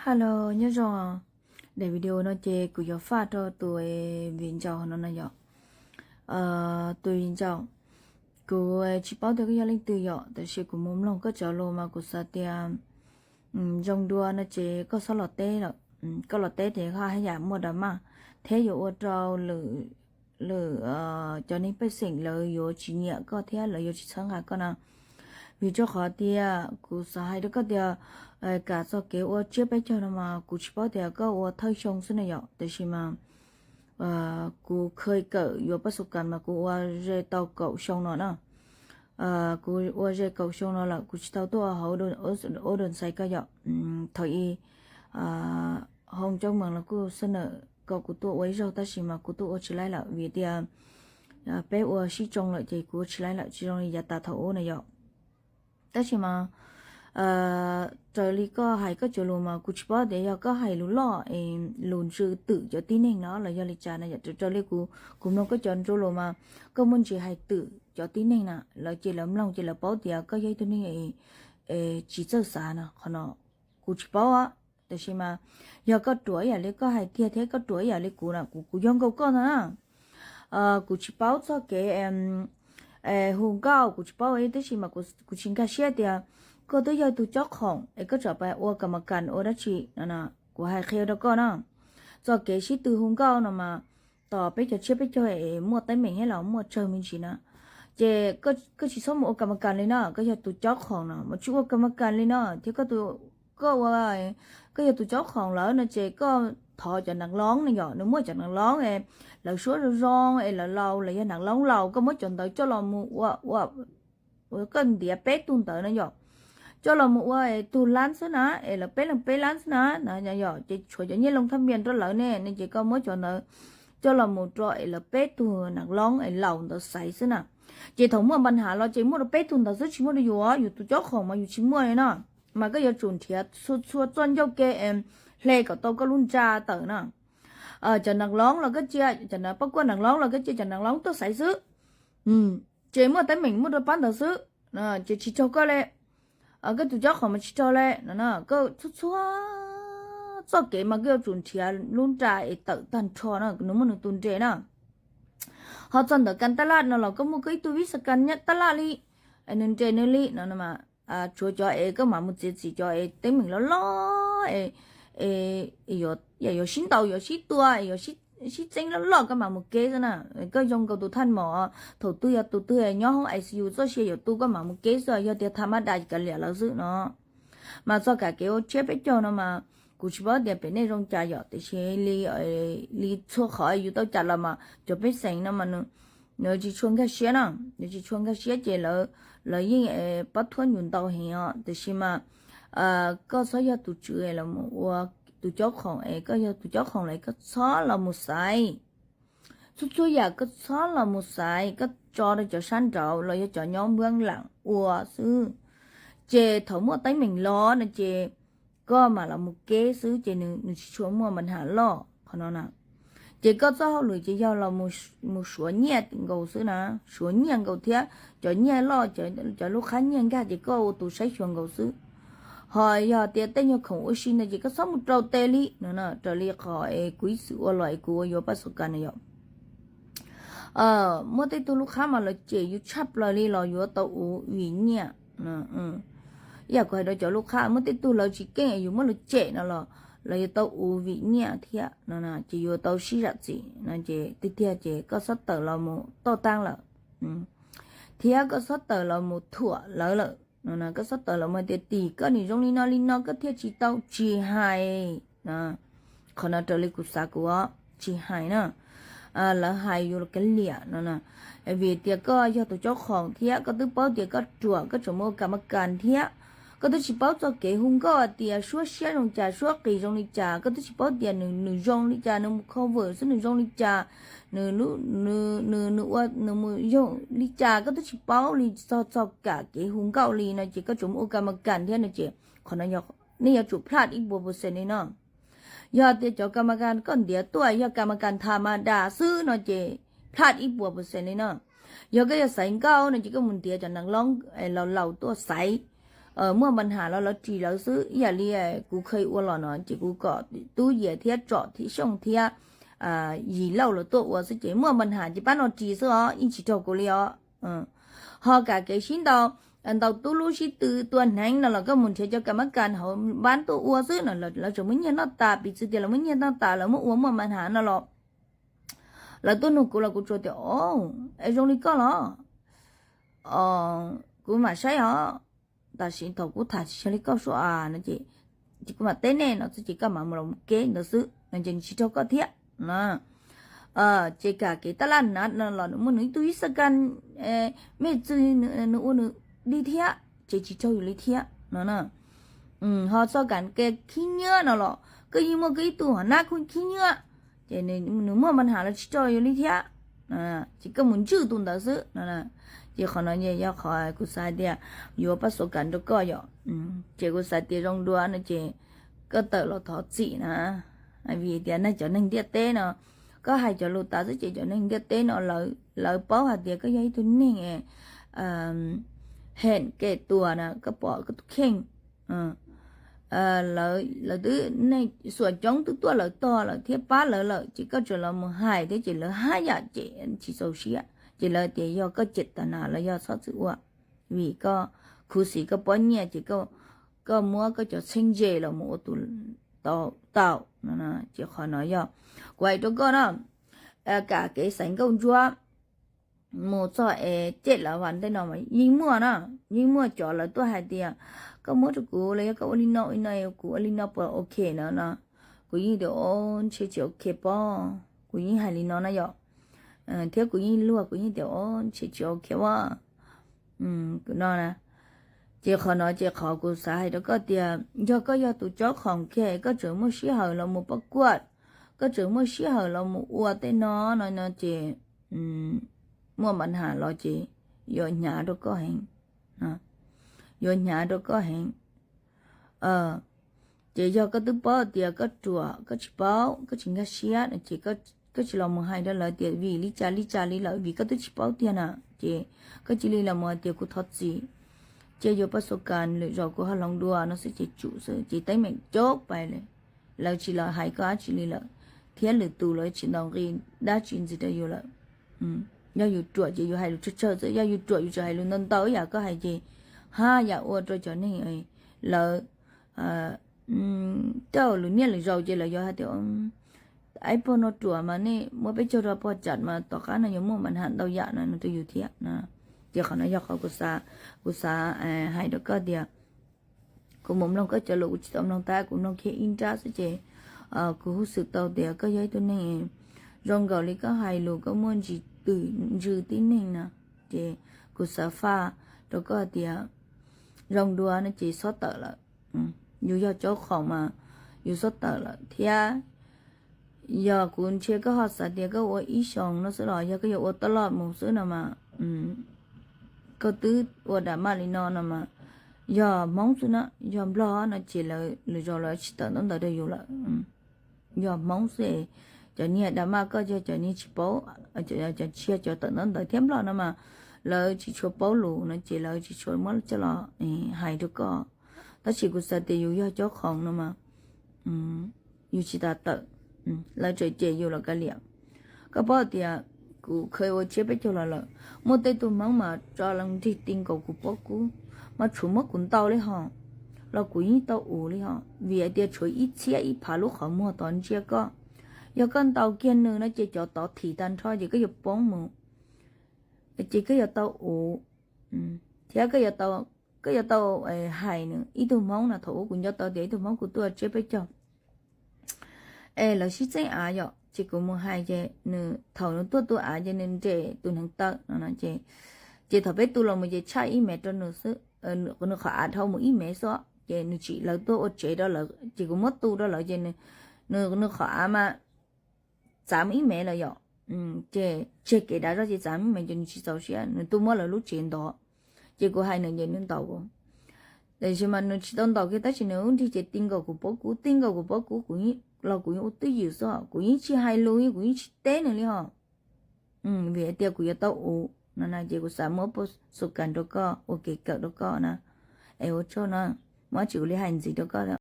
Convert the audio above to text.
Hello, nyob zoo. Daim video no ces kuv yuav faj rau tus viv ncaus no no yom. Tus viv ncaus, kuv tsis paub tias koj yog leej twg yom, tab sis kuv mus mloog koj cov lus mas kuv xav tias zoo dua no ces koj txhob los teb lawm. Koj los teb ces koj haj yam muaj drama thiab yuav ua rau lwm, lwm cov neeg pej xeem lawv yuav tsis nyiam koj thiab lawv yuav tsis txhawb nqa koj na. Vim rau qhov tias kuv xav hais rau koj tias kam txog kev ua tsiab peb caug no mas kuv tsis paub tias koj ua thawj xyoo xwb na yom, tab sis mas kuv khawm yuav pab xu kas mas kuv ua ze tau kaum xyoo no na. Kuv ua ze kaum xyoo no lawm, kuv tsis tau tuaj ua hauv ua dua ntxais koj yom. Thaum i hoo coob mees los kuj xab nawm kom kuv tuaj ua ib zaug tab sis mas kuv tuaj ua tsis laib lawm vim tias peb ua sib tsoo lawm ces kuv ua tsis laib lawm, tsis zoo li yav tas thaum ub na yom. Tab sis mas raws li koj hais koj cov lus mas kuv tsis paub tias yog koj hais lus loj es lus ntsws twm cov tib neeg no los yog li cas na yom. Raws li kuv, kuv mloog koj cov ntsws lus mas koj muaj ntsis hais twm cov tib neeg na, lawv ces lawv mloog ces lawv paub tias koj yog ib tug neeg tsis txawj xav no, qhov no kuv tsis paub. Tab sis mas yog koj ruam ib yam li koj hais tiag thiab koj ruam ib yam li kuv na, kuv, kuv yog nkaus koj ntag na. Kuv tsis paub txog kev hu nkauj, kuv tsis paub, tab sis mas kuv tsis nkag siab tias koj twb yog tus cob khoom es koj tseem pab ua kam ma kas ua dab tsi no. Kuv hais qhia rau koj na, txog kev sib tw hu nkauj no mas tos peb cov tsiab peb caug es muaj teeb meem thiab los muaj tsawg me ntsis na. Ces koj tsis txhob mus ua kam ma kas li no, koj yog tus cob khoom no mas tsis ua kam ma kas li no thiab koj tus, koj ua, koj yog tus cob khoom lawm no ces koj thov cov nas loob no yom, nws muaj cov nas loob lawv suab zoo zoo es lawv laus, lawv yog nas loob laus, koj muab cov ntawd coj los mus ua, ua, koj ntiav peb tug ntawd no yom, coj los mus ua es tug lab xwb na, es lawv peb leeg peb lab xwb na, yom, ces tshuav cov nyiaj loo thaj npias rau lawv ne, no ces koj muab cov ntawd coj los mus rau es lawv peb tug nas loob es laus ntawd xaiv xwb na. Ces thaum muaj npa nham los ces muaj rau peb tug ntawd xwb, tsis muaj rau yus, yus tus cob khoom mas yus tsis muaj li no. Mas koj yuav tsum nrhiav txhua txhua txoj ncauj ke hle kom tau koj lub nra tawm na. Cov nas loob los koj cia, cov nas pab kuaj nas loob los koj cia cov nas loob tuaj xaiv xwb. Ces muaj teeb meem muaj rau pab ntawd xwb, ces tsis raug koj li. Koj tus cob khoom mas tsis raug li no, koj txhua txhua txoj kev mas koj yuav tsum nrhiav lub nra es tawm tag nrho na, nws muaj nws tus nres na. Ho txog ntawm kas tab laj no los koj muaj koj ib tug vib xas kas tab laj li, nws nres nws li no. Tshuav cov es koj mam mus txiav txim cov es teeb meem loj loj, yuav sib ntaus yuav sib tua, yuav sib txeeb loj loj koj mam mus kev xwb na. Koj zoo nkaus tus thaj mom, thaum twg yog tus twg nyob hoob I C U txoj sia yuav tu koj mam mus kev xwb, yog tias tham maj das kav liam lawv xwb no. Mas txog kam kev ua tsiab peb caug no mas kuv tsis paub tias pem nej zoo cas yom, tiam sis li, li txhua qhov yus tau cam los mas cov pej xeem no mas nws tsis tshua nkag siab no, nws tsis tshua nkag siab ces lawv yeej pab thuab nyuj ntau heev os. Tiam sis mas koj txhob yog tus tswv los mus ua tus cob khoom es koj yog tus cob khoom lawm koj txhob los mus xaiv. Txhua txhua yam koj txhob los mus xaiv, koj tso rau cov sab nraud los yog cov nyob npuab lam ua xwb. Ces thaum muaj teeb meem los no ces koj mam los mus kev xwb ces nws tsis tshua muaj npa nham loj qhov no na. Ces koj txoj hauj lwm ces yog los mus suav nyiaj nkaus xwb na, suav nyiaj nkaus thiab cov nyiaj loj, cov lub qhab nyiaj nkag ces koj ua tus saib xyuas nkaus xwb. Ho yog tias tej nyuag khoom ua si no ces koj txhob mus rau tes li no, raws li qhov es kuv ib txwm ua los es kuv ua yuav paj xu kas no yom. Muaj tej tug lub qhab mas lawv cem yus tshaj plaws li los yuav tau uv vim nyiaj. Ib yam kuv hais rau cov lub qhab muaj tej tug lawv tsis keej es yus muab lawv cem no los lawv yuav tau uv vim nyiaj thiab no, ces yuav tau sib zam txim no ces tiag tiag ces koj txhob tawm los mus toj taab lawm, thiab koj txhob tawm los mus thuam lawv lawm no. Koj txhob tawm los mus tias tim koj nws zoo li no li no koj thiaj tsis tau, tsis hais. Qhov no raws li kuv xav kuv tsis hais na. Lawv hais yus kav liam no, vim tias koj yog tus cob khoom thiab koj twb paub tias koj ruam koj tseem mus ua kas ma kas thiab. Koj twb tsis paub txoj kev hu nkauj tias suab siab zoo cas suab qis zoo li cas, koj twb tsis paub tias nws, nws zoo li cas, nws mus cover xwb nws zoo li cas, nws, nws ua nws mus yog li cas koj twb tsis paub li. Txog txog kam kev hu nkauj li no ces koj tseem mus ua kas ma kas thiab no ces qhov no nej yuav tsum plaj ib puas percent li no. Yog tias cov kas ma kas koj ntiav tuaj yog kas ma kas tham ma das xwb no ces plaj ib puas percent li no. Yog koj yog xaiv nkauj no ces koj mus ntiav cov nas loob laus laus tuaj xaiv. muaj npa nham los lawv ris lawv xwb. Ib yam li kuv kheev ua los no ces kuv kom Tub Yias thiab Tsom thiab Xyooj thiab Yim Lauj los tuaj ua xwb ces muaj npa nham ces pab no ris xwb os, yeej tsis raug kuv li os. Ho kam kev sib ntaus, ntaus tub lub sib tw tua hneev no los koj mus nrhiav cov kam mab kas hauv npab tuaj ua xwb no, lawv tseem muab nyiaj noj tas, piv txwv tias lawv muab nyiaj noj tas lawv muab ua muaj npa nham no los lawv tuaj nug kuv los kuv tsuas tias, o, es zoo li koj los kuv mam saib os. Tam sim thaum kuv tham tsis yog li koj suab no ces kuv mam teb nej no xwb ces koj mam mus los mus kev ntawd xwb no ces nws tsis raug koj thiab. Ces kam kev tab laj nav no los nws muaj nws ib tug ib xab kas mej txwj nws ua nws li thiab ces tsis raug yus li thiab no. Ho txoj kam kev khib nyiab no los koj yeej muaj koj ib tug hom nab khib nyiab ces nws muaj npa nham los tsis raug yus li thiab. Ces koj mus ntswj tus ntawd xwb no. Ces qhov no yog qhov kuv xav hais tias yuav pab xua kas rau koj yom. Ces kuv xav tias zoo dua no ces koj tawm los thov txim na, vim tias nej cov neeg ntiaj teb no, koj hais cov lus tas xwb ces cov neeg ntiaj teb no lawv paub hais tias koj yog ib tug neeg hem kev tuag na, koj pom koj tus kheej lawv twb, nej xuam coob twb tuaj lawv tog lawm thiab pab lawv lawm ces koj tseem los mus hais thiab ces lawv haj yam ces tsis txaus siab ces lawv tias yog koj cem tas na los yog txhob txwm ua, vim koj khuv xim koj pob nyiaj ces koj muab koj cov txheeb ze los mus ua tus tau no. Ces qhov no yog kuv hais rau koj no, kam kev xaiv nkauj ntsuab mus txog es cem lawv vas ntej no mas yeej muaj na, yeej muaj cov lawv tuaj hais tias koj muab rau kuv los yog koj ua li no li no kuv ua li no puas ok no no. Kuv yeej tias o, ntshe tsis ok pob, kuv yeej hais li no na yom. Thiab kuv yeej luag kuv yeej tias o, ntshe tsis ok a no. Ces qhov no ces qhov kuv xav hais rau koj tias yog koj yog tus caub khoom kiag koj tseem muaj sij hawm los mus pab kuaj, koj tseem muaj sij hawm los mus ua tej no no no ces muaj npa nham los ces yuav hnyav rau koj heev, yuav hnyav rau koj heev. Ces yog koj twb paub tias koj ruam koj tsis paub koj tsis nkag siab no ces koj tsis los mus hais rau lawv tias vim li cas li cas li lawm vim koj twb tsis paub tiag na, ces koj cia li los mus hais tias kuv thov txim, ces yuav pab xua kas lwm zaus kuv ho hloov dua no xwb ces tsum xwb ces teeb meem coob pais li. Lawv tsis los hais koj dab tsi li lawm, thiab lwm tus los tsis ntaus nqi dab tsi ntxiv rau yus lawm. Yog yus ruam ces yus hais lus tsawg tsawg xwb, yog yus ruam yus tseem hais lus ntau ntau ib yam koj hais ces haj yam ua rau cov neeg lawv coj lus niaj lus zaus ces lawv yuav hais tias ib pog no ruam mas nej muab peb caug rau pog tsam mas tom qab no yuav muaj npa nham ntau yam no no rau yus thiab. Ces qhov no yog qhov kuv xav hais rau koj tias kuv mus mloog koj cov lus kuv tsis tau mloog tas, kuv mloog kiag ib nrab xwb ces kuv huj xwm tau tias koj yog ib tug neeg zoo nkaus li koj hais lus koj muaj ntsis twm ntsws tib neeg na. Ces kuv xav faj rau koj tias zoo dua no ces xob tawm lawm. Yus yog caub khoom mas yus xob tawm lawm thiab. Yog kuv ntsia koj ho xav tias koj ua ib xyoos no xwb los yog koj yuav ua taj loj mus xwb no mas koj twb ua dam maj li no no mas yog Hmoob xwb na, yog Nplog no ces lawv lwm zaus lawv tsis tawm ntaub ntawv rau yus lawm. Yog Hmoob xwb, cov niag dam maj koj yog cov niag tsis paub, cov tsis yog cov tawm ntaub ntawv thiab Nplog no mas lawv tsis tshua paub lus no ces lawv tsis tshua muab coj los hais rau koj. Tab sis kuv xav tias yus yog caub khoom no mas yus tsis tas tawm, lawv tseem cem yus los kav liam. Koj paub tias kuv kheev ua tsiab peb caug los lawm, muaj tej tug Hmoob mas tso loo nrig ti nkaus kuv pob kub, mas tshuav muab kuv ntaus li hos, los kuv yeej tau ua li hos, vim hais tias tshuav ib txhiab ib phav lub qhov muag tod ntsia koj. Yog koj ntaus kiag nws no ces cov tod thim tag nrho ces koj yuav poob mus, ces koj yuav tau ua, thiab koj yuav tau hais nws. Ib tug Hmoob no thaum ub kuv nco tau tias ib tug Hmoob kuv tuaj tsiab peb caug es lawv sib txeeb av yom, ces kuv mus hais ces nws thaum nws tuaj tu av ces nws nres tus hneev taw no ces, ces thaum peb tu los mus ces tshaj ib mev rau nws xwb, nws qhov av dhau mus ib mev xwb ces nws tsim lawv tuaj ua tsev rau lawv ces kuv muab tu rau lawv ces nws qhov av mas txav mus ib mev lawm yom. Ces tseg kev dav zog ces txav mus ib mev ces nws tsis txaus siab nws tuaj muab lawv lub tsev ntov. Ces kuv hais nws ces nws ntaus kuv, tiam sis mas nws tsis tau ntaus kiag tab sis nws lub nrig ces ti nkaus kuv pob kub, ti nkaus kuv pob kub, kuv los kuv yeej ua twj ywm xwb, kuv yeej tsis hais lus, kuv yeej tsis teb nws li hos. Vim hais tias kuv yuav tau ua no na ces kuv xav muab pab xu kas rau koj ua kev kawm rau koj na. Es ua tsaug no, muaj dab tsi kuv li hais ntxiv rau koj.